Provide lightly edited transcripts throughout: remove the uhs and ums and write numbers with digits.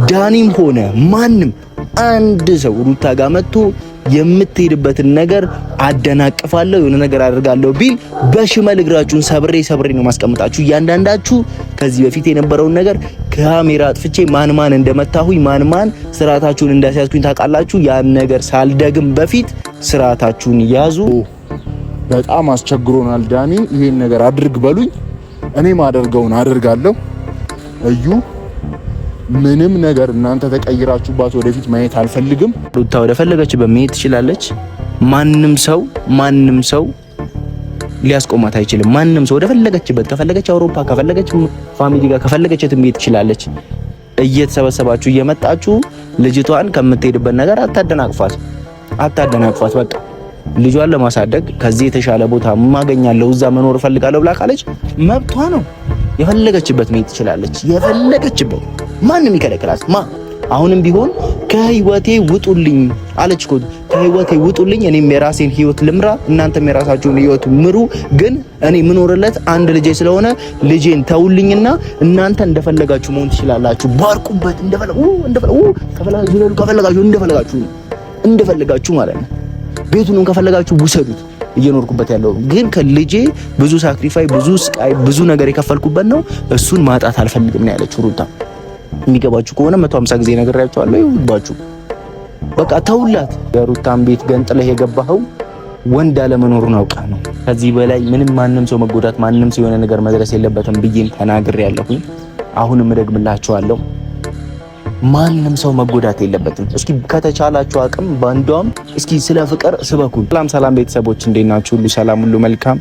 ዳኒም ሆነ ማንም አንድ ሰው ሩታ ጋር መጥቶ የምትሄድበትን ነገር አደናቅፋለሁ፣ የሆነ ነገር አድርጋለሁ ቢል በሽመል እግራችሁን ሰብሬ ሰብሬ ነው ማስቀምጣችሁ። እያንዳንዳችሁ ከዚህ በፊት የነበረውን ነገር ካሜራ አጥፍቼ ማን ማን እንደመታሁኝ ማን ማን ስርዓታችሁን እንዳስያዝኩኝ ታውቃላችሁ። ያን ነገር ሳልደግም በፊት ስርዓታችሁን ያዙ። በጣም አስቸግሮናል ዳኒ፣ ይሄን ነገር አድርግ በሉኝ፣ እኔ ማደርገውን አደርጋለሁ። እዩ ምንም ነገር እናንተ ተቀይራችሁባት ወደፊት ማየት አልፈልግም። ሩታ ወደ ፈለገችበት መሄድ ትችላለች። ማንም ሰው ማንም ሰው ሊያስቆማት አይችልም። ማንም ሰው ወደ ፈለገችበት ከፈለገች አውሮፓ፣ ከፈለገች family ጋር፣ ከፈለገች የትም መሄድ ትችላለች። እየተሰበሰባችሁ እየመጣችሁ ልጅቷን ከምትሄድበት ነገር አታደናቅፏት፣ አታደናቅፏት። በቃ ልጇን ለማሳደግ ከዚህ የተሻለ ቦታ ማገኛለሁ እዛ መኖር እፈልጋለሁ ብላ ካለች መብቷ ነው። የፈለገችበት መሄድ ትችላለች። የፈለገችበት ማንም ይከለክላት ማ አሁንም ቢሆን ከህይወቴ ውጡልኝ አለች እኮ። ከህይወቴ ውጡልኝ፣ እኔም የራሴን ህይወት ልምራ፣ እናንተም የራሳችሁን ህይወት ምሩ። ግን እኔ የምኖርለት አንድ ልጄ ስለሆነ ልጄን ተውልኝና እናንተ እንደፈለጋችሁ መሆን ትችላላችሁ። ባርቁበት፣ ከፈለጋችሁ እንደፈለጋችሁ እንደፈለጋችሁ ማለት ነው። ቤቱንም ከፈለጋችሁ ውሰዱት። እየኖርኩበት ያለው ግን ከልጄ ብዙ sacrifice፣ ብዙ ስቃይ፣ ብዙ ነገር የከፈልኩበት ነው። እሱን ማጣት አልፈልግም ነው ያለችው ሩታ። የሚገባችሁ ከሆነ 150 ጊዜ ነግሬያችኋለሁ። ይሁንባችሁ፣ በቃ ተውላት። የሩታን ቤት ገንጥለህ የገባኸው ወንድ አለመኖሩን አውቃ ነው። ከዚህ በላይ ምንም ማንም ሰው መጎዳት ማንም ሰው የሆነ ነገር መድረስ የለበትም ብዬም ተናግሬያለሁኝ። አሁንም እደግምላችኋለሁ፣ ማንም ሰው መጎዳት የለበትም። እስኪ ከተቻላችሁ አቅም ባንዷም እስኪ ስለ ፍቅር ስበኩ። ሰላም ሰላም ቤተሰቦች እንዴት ናችሁ? ሁሉ ሰላም፣ ሁሉ መልካም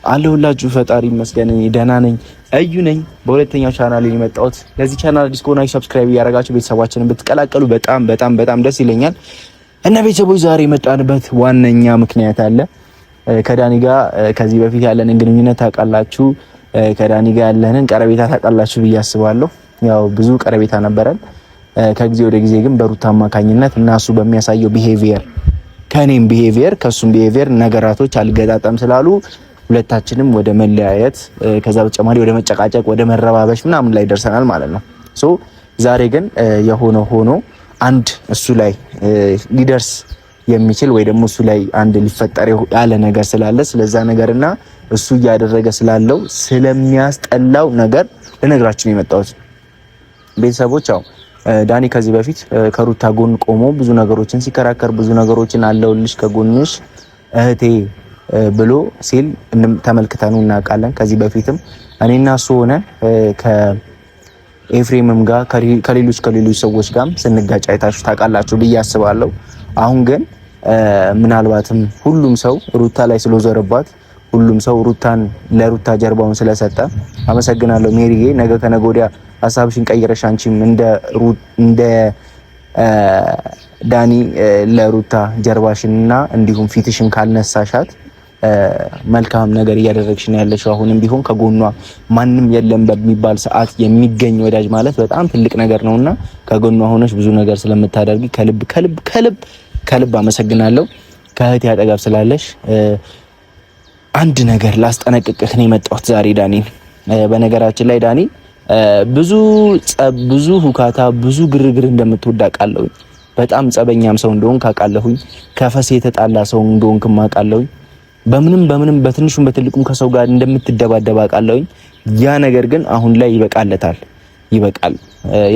አለሁላችሁ። ፈጣሪ ይመስገን እኔ ደህና ነኝ። እዩ ነኝ። በሁለተኛው ቻናል የመጣሁት ለዚህ ቻናል አዲስ ከሆናችሁ subscribe እያደረጋችሁ ቤተሰባችንን ብትቀላቀሉ በጣም በጣም በጣም ደስ ይለኛል። እና ቤተሰቦች ዛሬ የመጣንበት ዋነኛ ምክንያት አለ። ከዳኒ ጋር ከዚህ በፊት ያለንን ግንኙነት ታውቃላችሁ፣ ከዳኒ ጋር ያለንን ቀረቤታ ታውቃላችሁ ብዬ አስባለሁ። ያው ብዙ ቀረቤታ ነበረን። ከጊዜ ወደ ጊዜ ግን በሩታ አማካኝነት እና እሱ በሚያሳየው behavior ከኔም behavior ከሱም behavior ነገራቶች አልገጣጠም ስላሉ ሁለታችንም ወደ መለያየት ከዛ በተጨማሪ ወደ መጨቃጨቅ ወደ መረባበሽ ምናምን ላይ ደርሰናል ማለት ነው። so ዛሬ ግን የሆነ ሆኖ አንድ እሱ ላይ ሊደርስ የሚችል ወይ ደግሞ እሱ ላይ አንድ ሊፈጠር ያለ ነገር ስላለ ስለዛ ነገርና እሱ እያደረገ ስላለው ስለሚያስጠላው ነገር ልነግራችሁ ነው የመጣሁት ቤተሰቦች። ያው ዳኒ ከዚህ በፊት ከሩታ ጎን ቆሞ ብዙ ነገሮችን ሲከራከር ብዙ ነገሮችን አለውልሽ ከጎንሽ እህቴ ብሎ ሲል ተመልክተኑ እናውቃለን። ከዚህ በፊትም እኔና እሱ ሆነን ከኤፍሬምም ጋር ከሌሎች ከሌሎች ሰዎች ጋርም ስንጋጭ አይታችሁ ታውቃላችሁ ብዬ አስባለሁ። አሁን ግን ምናልባትም ሁሉም ሰው ሩታ ላይ ስለዞረባት ሁሉም ሰው ሩታን ለሩታ ጀርባውን ስለሰጠ አመሰግናለሁ ሜሪዬ። ነገ ከነገ ወዲያ ሀሳብሽን ቀይረሽ አንቺም እንደ ዳኒ ለሩታ ጀርባሽንና እንዲሁም ፊትሽን ካልነሳሻት መልካም ነገር እያደረግሽ ነው ያለሽው። አሁንም ቢሆን ከጎኗ ማንም የለም በሚባል ሰዓት የሚገኝ ወዳጅ ማለት በጣም ትልቅ ነገር ነውና ከጎኗ ሆነሽ ብዙ ነገር ስለምታደርጊ ከልብ ከልብ ከልብ ከልብ አመሰግናለሁ። ከእህቴ አጠገብ ስላለሽ አንድ ነገር ላስጠነቅቅህ ነው የመጣሁት ዛሬ ዳኒን። በነገራችን ላይ ዳኒ ብዙ ጸብ፣ ብዙ ሁካታ፣ ብዙ ግርግር እንደምትወድ አውቃለሁኝ። በጣም ጸበኛም ሰው እንደሆንክ አውቃለሁኝ። ከፈሴ የተጣላ ሰው እንደሆንክም አውቃለሁኝ። በምንም በምንም በትንሹም በትልቁም ከሰው ጋር እንደምትደባደብ አውቃለሁኝ። ያ ነገር ግን አሁን ላይ ይበቃለታል፣ ይበቃል።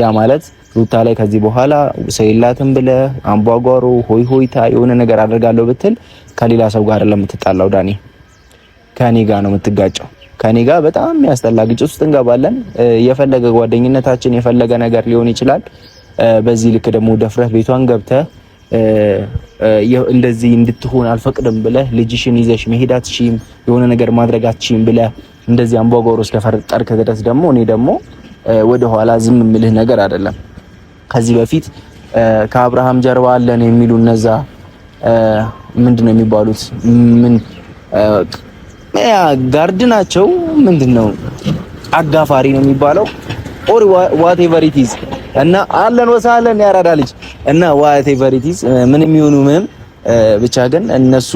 ያ ማለት ሩታ ላይ ከዚህ በኋላ ሰው የላትም ብለህ አምቧጓሮ ሆይ ሆይታ የሆነ ነገር አደርጋለሁ ብትል ከሌላ ሰው ጋር አይደለም የምትጣላው ዳኒ፣ ከኔ ጋር ነው የምትጋጨው። ከኔ ጋር በጣም የሚያስጠላ ግጭት ውስጥ እንገባለን። የፈለገ ጓደኝነታችን የፈለገ ነገር ሊሆን ይችላል። በዚህ ልክ ደግሞ ደፍረህ ቤቷን ገብተህ እንደዚህ እንድትሆን አልፈቅድም ብለህ ልጅሽን ይዘሽ መሄድ አትችይም፣ የሆነ ነገር ማድረግ አትችይም ብለህ እንደዚህ አምባጓሮ እስከፈጠርክ ድረስ ደግሞ እኔ ደግሞ ወደ ኋላ ዝም የምልህ ነገር አይደለም። ከዚህ በፊት ከአብርሃም ጀርባ አለን የሚሉ እነዛ ምንድን ነው የሚባሉት? ምን ያ guard ናቸው? ምንድን ነው አጋፋሪ ነው የሚባለው? or whatever it is እና አለን ወሳለን ያራዳ ልጅ እና whatever it is ምንም ይሁኑ ምንም ብቻ ግን እነሱ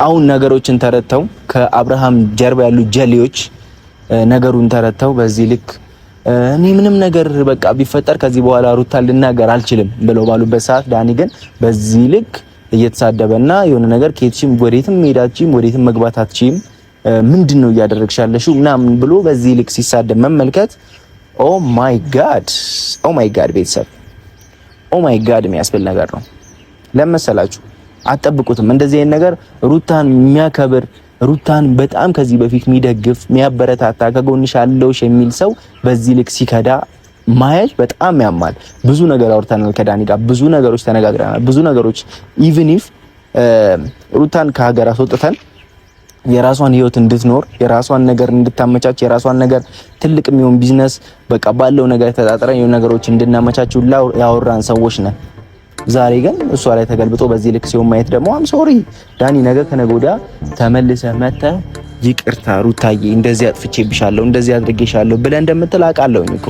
አሁን ነገሮችን ተረድተው ከአብርሃም ጀርባ ያሉ ጀሌዎች ነገሩን ተረድተው በዚህ ልክ እኔ ምንም ነገር በቃ ቢፈጠር ከዚህ በኋላ ሩታ ልናገር አልችልም ብለው ባሉበት ሰዓት ዳኒ ግን በዚህ ልክ እየተሳደበና የሆነ ነገር ከየትሽም ወዴትም መሄዳችም ወዴትም መግባት አትችይም፣ ምንድን ነው እያደረግሽ ያለሽው ምናምን ብሎ በዚህ ልክ ሲሳደብ መመልከት oh my God፣ oh my God ቤተሰብ፣ oh my God የሚያስብል ነገር ነው። ለመሰላችሁ አትጠብቁትም። እንደዚህ አይነት ነገር ሩታን የሚያከብር፣ ሩታን በጣም ከዚህ በፊት የሚደግፍ፣ የሚያበረታታ፣ ከጎንሽ አለውሽ የሚል ሰው በዚህ ልክ ሲከዳ ማየት በጣም ያማል። ብዙ ነገር አውርተናል ከዳኒ ጋር፣ ብዙ ነገሮች ተነጋግረናል። ብዙ ነገሮች even if ሩታን ከሀገር አስወጥተን የራሷን ህይወት እንድትኖር፣ የራሷን ነገር እንድታመቻች፣ የራሷን ነገር ትልቅ የሚሆን ቢዝነስ በቃ ባለው ነገር ተጣጥረን የሆኑ ነገሮች እንድናመቻች ሁላ ያወራን ሰዎች ነን። ዛሬ ግን እሷ ላይ ተገልብጦ በዚህ ልክ ሲሆን ማየት ደግሞ I'm sorry ዳኒ፣ ነገ ከነገ ወዲያ ተመልሰህ መተህ ይቅርታ ሩታዬ፣ እንደዚህ አጥፍቼብሻለሁ፣ እንደዚህ አድርጌሻለሁ ብለህ እንደምትል አውቃለሁኝ እኮ፣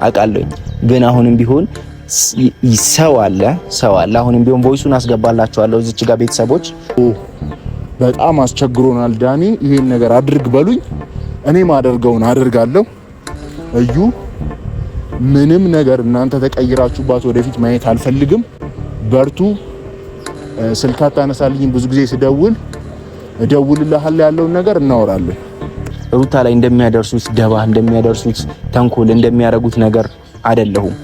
አውቃለሁኝ። ግን አሁንም ቢሆን ሰው አለ፣ ሰው አለ። አሁንም ቢሆን voice ኡን አስገባላችኋለሁ እዚች ጋር ቤተሰቦች። በጣም አስቸግሮናል ዳኒ፣ ይሄን ነገር አድርግ በሉኝ፣ እኔ ማደርገውን አደርጋለሁ። እዩ ምንም ነገር እናንተ ተቀይራችሁባት ወደፊት ማየት አልፈልግም። በርቱ። ስልክ አታነሳልኝም፣ ብዙ ጊዜ ስደውል እደውልልሃለሁ፣ ያለውን ነገር እናወራለን። ሩታ ላይ እንደሚያደርሱት ደባ፣ እንደሚያደርሱት ተንኮል፣ እንደሚያደርጉት ነገር አይደለሁም።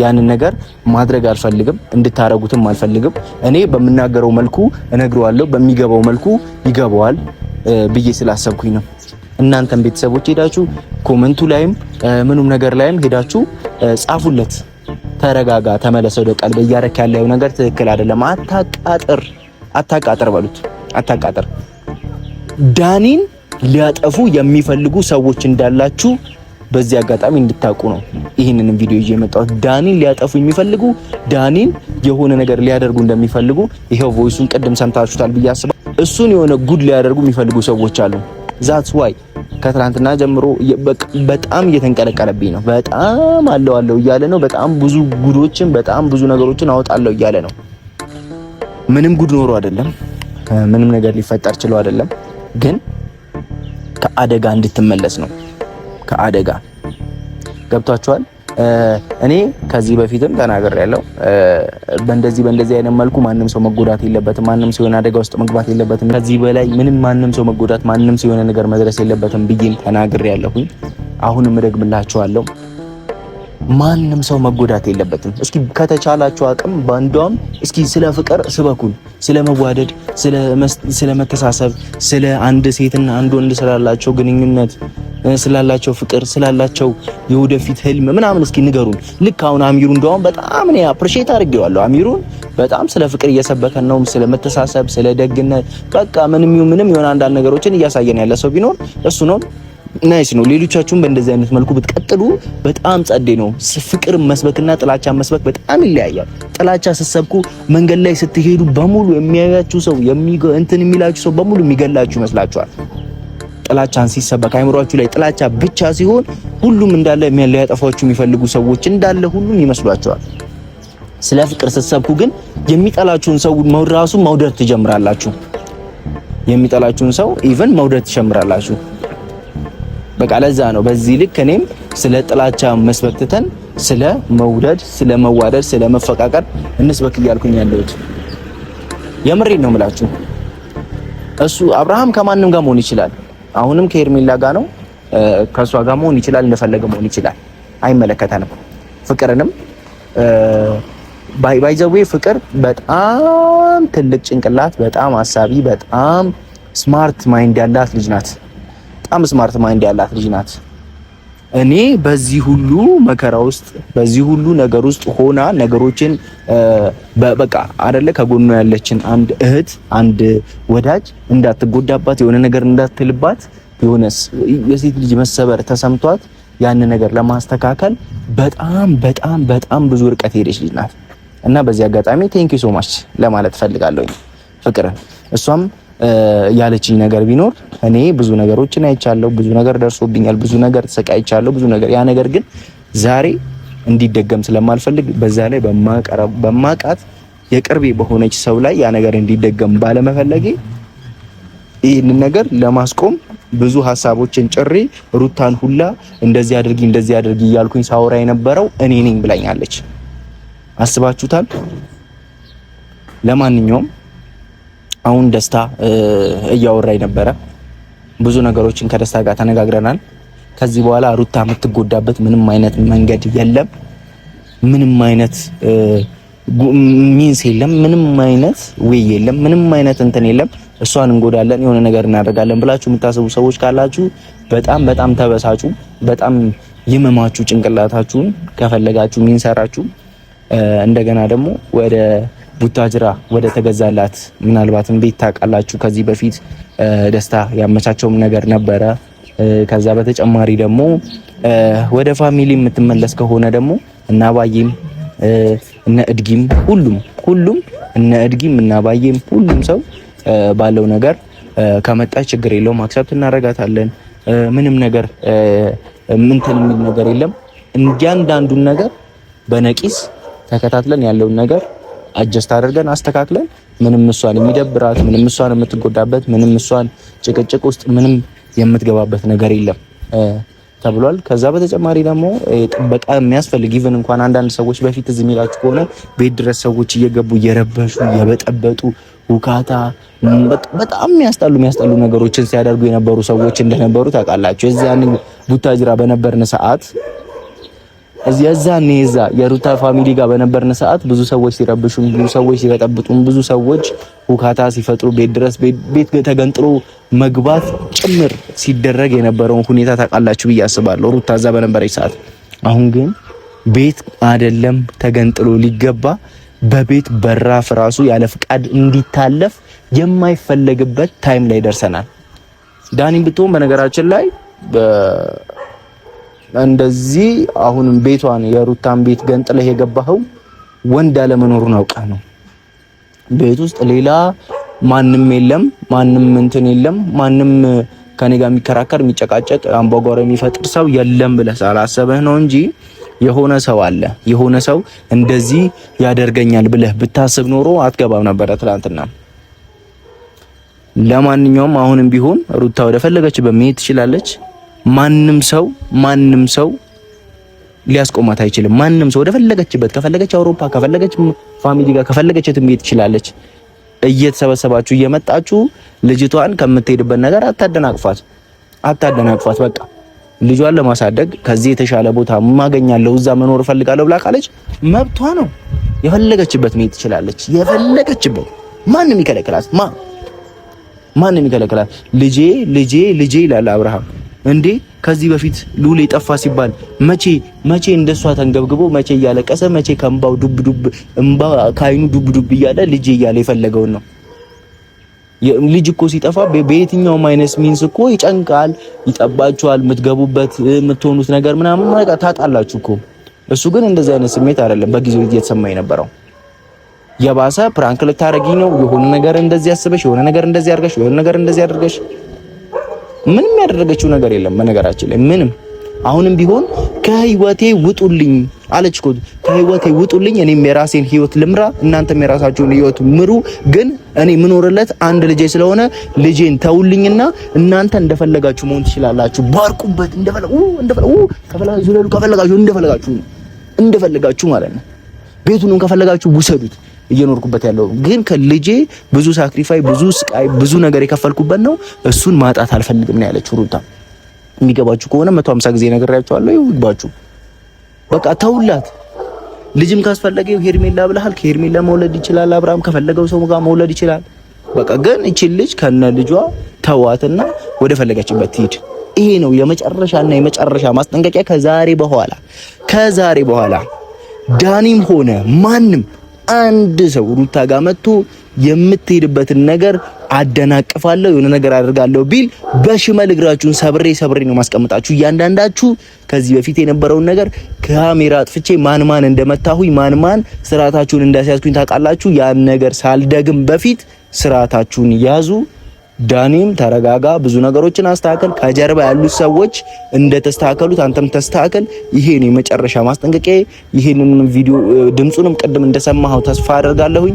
ያንን ነገር ማድረግ አልፈልግም፣ እንድታረጉትም አልፈልግም። እኔ በምናገረው መልኩ እነግረዋለሁ፣ በሚገባው መልኩ ይገባዋል ብዬ ስላሰብኩኝ ነው። እናንተም ቤተሰቦች ሄዳችሁ comment ኡ ላይም ምኑም ነገር ላይም ሄዳችሁ ጻፉለት። ተረጋጋ፣ ተመለሰ ወደ ቀልብ፣ እያረክ ያለው ነገር ትክክል አይደለም፣ አታቃጥር፣ አታቃጥር በሉት፣ አታቃጥር። ዳኒን ሊያጠፉ የሚፈልጉ ሰዎች እንዳላችሁ በዚህ አጋጣሚ እንድታውቁ ነው ይህንንም ቪዲዮ ይዤ የመጣሁት። ዳኒን ሊያጠፉ የሚፈልጉ፣ ዳኒን የሆነ ነገር ሊያደርጉ እንደሚፈልጉ ይሄው voice ኡን ቅድም ሰምታችሁታል ብዬ አስባለሁ። እሱን የሆነ ጉድ ሊያደርጉ የሚፈልጉ ሰዎች አሉ። That's why ከትናንትና ጀምሮ በጣም እየተንቀለቀለብኝ ነው። በጣም አለው አለው እያለ ነው። በጣም ብዙ ጉዶችን፣ በጣም ብዙ ነገሮችን አወጣለሁ እያለ ነው። ምንም ጉድ ኖሮ አይደለም፣ ምንም ነገር ሊፈጠር ችሎ አይደለም፣ ግን ከአደጋ እንድትመለስ ነው። ከአደጋ ገብቷቸዋል። እኔ ከዚህ በፊትም ተናግሬያለሁ። በእንደዚህ በእንደዚህ አይነት መልኩ ማንም ሰው መጎዳት የለበትም። ማንም ሰው የሆነ አደጋ ውስጥ መግባት የለበትም። ከዚህ በላይ ምንም ማንም ሰው መጎዳት፣ ማንም ሰው የሆነ ነገር መድረስ የለበትም ብዬም ተናግሬያለሁኝ። አሁንም እደግምላችኋለሁ። ማንም ሰው መጎዳት የለበትም። እስኪ ከተቻላችሁ አቅም ባንዷም እስኪ ስለ ፍቅር ስበኩን፣ ስለ መዋደድ፣ ስለ መተሳሰብ፣ ስለ አንድ ሴትና አንድ ወንድ ስላላቸው ግንኙነት፣ ስላላቸው ፍቅር፣ ስላላቸው የወደፊት ህልም ምናምን እስኪ ንገሩን። ልክ አሁን አሚሩ እንደውም በጣም እኔ appreciate አድርጌዋለሁ። አሚሩን በጣም ስለ ፍቅር እየሰበከን ነው፣ ስለ መተሳሰብ፣ ስለ ደግነት፣ በቃ ምንም ይሁን ምንም የሆነ አንዳንድ ነገሮችን እያሳየን ያለ ሰው ቢኖር እሱ ነው። Nice ነው። ሌሎቻችሁም በእንደዚህ አይነት መልኩ ብትቀጥሉ በጣም ጸዴ ነው። ፍቅር መስበክና ጥላቻ መስበክ በጣም ይለያያል። ጥላቻ ስትሰብኩ መንገድ ላይ ስትሄዱ በሙሉ የሚያያችሁ ሰው፣ እንትን የሚላችሁ ሰው በሙሉ የሚገላችሁ ይመስላችኋል። ጥላቻን ሲሰበክ አይምሯችሁ ላይ ጥላቻ ብቻ ሲሆን ሁሉም እንዳለ ሊያጠፏችሁ የሚፈልጉ ሰዎች እንዳለ ሁሉም ይመስሏቸዋል። ስለ ፍቅር ስትሰብኩ ግን የሚጠላችሁን ሰው ራሱ መውደድ ትጀምራላችሁ። የሚጠላችሁን ሰው even መውደድ ትጀምራላችሁ። በቃ ለዛ ነው በዚህ ልክ እኔም ስለ ጥላቻ መስበክ ትተን ስለ መውደድ፣ ስለ መዋደድ፣ ስለ መፈቃቀር እንስበክ እያልኩኝ ያለሁት። የምሬን ነው የምላችሁ። እሱ አብርሃም ከማንም ጋር መሆን ይችላል። አሁንም ከሄርሜላ ጋር ነው፣ ከእሷ ጋር መሆን ይችላል፣ እንደፈለገ መሆን ይችላል። አይመለከተንም። ፍቅርንም by the way ፍቅር በጣም ትልቅ ጭንቅላት፣ በጣም አሳቢ፣ በጣም smart mind ያላት ልጅ ናት። በጣም smart mind ያላት ልጅ ናት። እኔ በዚህ ሁሉ መከራ ውስጥ፣ በዚህ ሁሉ ነገር ውስጥ ሆና ነገሮችን በቃ አይደለ ከጎኗ ያለችን አንድ እህት፣ አንድ ወዳጅ እንዳትጎዳባት፣ የሆነ ነገር እንዳትልባት፣ የሆነ የሴት ልጅ መሰበር ተሰምቷት ያን ነገር ለማስተካከል በጣም በጣም በጣም ብዙ ርቀት ሄደች ልጅ ናት። እና በዚህ አጋጣሚ thank you so much ለማለት ፈልጋለሁ ፍቅርን። እሷም ያለችኝ ነገር ቢኖር እኔ ብዙ ነገሮችን አይቻለሁ፣ ብዙ ነገር ደርሶብኛል፣ ብዙ ነገር ተሰቃይቻለሁ፣ ብዙ ነገር፣ ያ ነገር ግን ዛሬ እንዲደገም ስለማልፈልግ፣ በዛ ላይ በማቃት የቅርቤ በሆነች ሰው ላይ ያ ነገር እንዲደገም ባለመፈለጌ ይህንን ነገር ለማስቆም ብዙ ሀሳቦችን ጭሬ ሩታን ሁላ እንደዚህ አድርጊ እንደዚህ አድርጊ እያልኩኝ ሳወራ የነበረው እኔ ነኝ ብላኛለች። አስባችሁታል? ለማንኛውም አሁን ደስታ እያወራኝ ነበረ። ብዙ ነገሮችን ከደስታ ጋር ተነጋግረናል። ከዚህ በኋላ ሩታ የምትጎዳበት ምንም አይነት መንገድ የለም። ምንም አይነት means የለም። ምንም አይነት way የለም። ምንም አይነት እንትን የለም። እሷን እንጎዳለን፣ የሆነ ነገር እናደርጋለን ብላችሁ የምታስቡ ሰዎች ካላችሁ በጣም በጣም ተበሳጩ። በጣም ይመማችሁ ጭንቅላታችሁን። ከፈለጋችሁ ሚንሰራችሁ እንደገና ደግሞ ወደ ቡታጅራ ወደ ተገዛላት ምናልባትም ቤት ታውቃላችሁ። ከዚህ በፊት ደስታ ያመቻቸውም ነገር ነበረ። ከዛ በተጨማሪ ደግሞ ወደ family የምትመለስ ከሆነ ደግሞ እነ አባዬም እነ እድጊም ሁሉም ሁሉም እነ እድጊም እነ አባዬም ሁሉም ሰው ባለው ነገር ከመጣ ችግር የለውም፣ accept እናደርጋታለን። ምንም ነገር ምንትን የሚል ነገር የለም። እያንዳንዱን ነገር በነቂስ ተከታትለን ያለውን ነገር adjust አድርገን አስተካክለን ምንም እሷን የሚደብራት ምንም እሷን የምትጎዳበት ምንም እሷን ጭቅጭቅ ውስጥ ምንም የምትገባበት ነገር የለም ተብሏል። ከዛ በተጨማሪ ደግሞ ጥበቃ የሚያስፈልግ even እንኳን አንዳንድ ሰዎች በፊት እዚህ የሚላችሁ ከሆነ ቤት ድረስ ሰዎች እየገቡ እየረበሹ እየበጠበጡ ሁካታ በጣም የሚያስጠሉ የሚያስጠሉ ነገሮችን ሲያደርጉ የነበሩ ሰዎች እንደነበሩ ታውቃላችሁ። የዛን ቡታጅራ በነበርን ሰዓት የዛኔ እዛ የሩታ family ጋር በነበርን ሰዓት ብዙ ሰዎች ሲረብሹን፣ ብዙ ሰዎች ሲበጠብጡን፣ ብዙ ሰዎች ሁካታ ሲፈጥሩ ቤት ድረስ ቤት ተገንጥሎ መግባት ጭምር ሲደረግ የነበረውን ሁኔታ ታውቃላችሁ ብዬ አስባለሁ፣ ሩታ እዛ በነበረች ሰዓት። አሁን ግን ቤት አይደለም ተገንጥሎ ሊገባ በቤት በራፍ ራሱ ያለ ፍቃድ እንዲታለፍ የማይፈለግበት time ላይ ደርሰናል። ዳኒም ብትሆን በነገራችን ላይ እንደዚህ አሁንም ቤቷን የሩታን ቤት ገንጥለህ የገባኸው ወንድ አለመኖሩን አውቀህ ነው። ቤት ውስጥ ሌላ ማንም የለም፣ ማንም እንትን የለም፣ ማንም ከኔ ጋር የሚከራከር የሚጨቃጨቅ አምባጓሮ የሚፈጥር ሰው የለም ብለህ ሳላሰበህ ነው እንጂ የሆነ ሰው አለ፣ የሆነ ሰው እንደዚህ ያደርገኛል ብለህ ብታስብ ኖሮ አትገባም ነበረ ትላንትና። ለማንኛውም አሁንም ቢሆን ሩታ ወደ ፈለገችበት መሄድ ትችላለች። ማንም ሰው ማንም ሰው ሊያስቆማት አይችልም። ማንም ሰው ወደ ፈለገችበት ከፈለገች አውሮፓ ከፈለገች family ጋር ከፈለገች የትም መሄድ ትችላለች። እየተሰበሰባችሁ እየመጣችሁ ልጅቷን ከምትሄድበት ነገር አታደናቅፏት፣ አታደናቅፏት። በቃ ልጇን ለማሳደግ ከዚህ የተሻለ ቦታ ማገኛለሁ እዛ መኖር እፈልጋለሁ ብላ ካለች መብቷ ነው። የፈለገችበት መሄድ ትችላለች። የፈለገችበት ማንም ይከለክላት? ማንም ይከለክላት? ልጄ ልጄ ልጄ ይላል አብርሃም። እንዴ ከዚህ በፊት ሉሌ ጠፋ ሲባል መቼ መቼ እንደሷ ተንገብግቦ መቼ እያለቀሰ መቼ ከእምባው ዱብ ዱብ እምባ ከአይኑ ዱብ ዱብ እያለ ልጄ እያለ የፈለገውን ነው። ልጅ እኮ ሲጠፋ በየትኛውም አይነት means እኮ ይጨንቃል፣ ይጠባችኋል። የምትገቡበት የምትሆኑት ነገር ምናምን ታጣላችሁ እኮ። እሱ ግን እንደዚህ አይነት ስሜት አይደለም በጊዜው እየተሰማ የነበረው። የባሰ prank ልታረጊ ነው የሆነ ነገር እንደዚህ አስበሽ የሆነ ነገር እንደዚህ አድርገሽ የሆነ ነገር እንደዚህ አድርገሽ ምንም ያደረገችው ነገር የለም። በነገራችን ላይ ምንም አሁንም ቢሆን ከህይወቴ ውጡልኝ አለች እኮ። ከህይወቴ ውጡልኝ፣ እኔም የራሴን ህይወት ልምራ፣ እናንተም የራሳችሁን ህይወት ምሩ። ግን እኔ የምኖርለት አንድ ልጄ ስለሆነ ልጄን ተውልኝና እናንተ እንደፈለጋችሁ መሆን ትችላላችሁ። ባርቁበት፣ እንደፈለጋችሁ ዝለሉ፣ ከፈለጋችሁ እንደፈለጋችሁ እንደፈለጋችሁ ማለት ነው። ቤቱንም ከፈለጋችሁ ውሰዱት። እየኖርኩበት ያለው ግን ከልጄ ብዙ sacrifice፣ ብዙ ስቃይ፣ ብዙ ነገር የከፈልኩበት ነው። እሱን ማጣት አልፈልግም ነው ያለችው ሩታ። የሚገባችሁ ከሆነ 150 ጊዜ ነግሬያችኋለሁ። ይግባችሁ። በቃ ተውላት። ልጅም ካስፈለገው ሄርሜላ ብለሃል፣ ከሄርሜላ መውለድ ይችላል። አብርሃም ከፈለገው ሰው ጋር መውለድ ይችላል። በቃ ግን እቺ ልጅ ከነ ልጇ ተዋትና ወደ ፈለገችበት ትሂድ። ይሄ ነው የመጨረሻና የመጨረሻ ማስጠንቀቂያ። ከዛሬ በኋላ ዳኒም ሆነ ማንም አንድ ሰው ሩታ ጋር መጥቶ የምትሄድበትን ነገር አደናቅፋለሁ የሆነ ነገር አደርጋለሁ ቢል በሽመል እግራችሁን ሰብሬ ሰብሬ ነው ማስቀምጣችሁ። እያንዳንዳችሁ ከዚህ በፊት የነበረውን ነገር ካሜራ አጥፍቼ ማን ማን እንደመታሁኝ ማን ማን ስርዓታችሁን እንዳስያዝኩኝ ታውቃላችሁ። ያን ነገር ሳልደግም በፊት ስርዓታችሁን ያዙ። ዳኒም ተረጋጋ፣ ብዙ ነገሮችን አስተካከል። ከጀርባ ያሉት ሰዎች እንደተስተካከሉት አንተም ተስተካከል። ይሄ ነው የመጨረሻ ማስጠንቀቂያ። ይሄንን ቪዲዮ ድምጹንም ቅድም እንደሰማኸው ተስፋ አደርጋለሁኝ።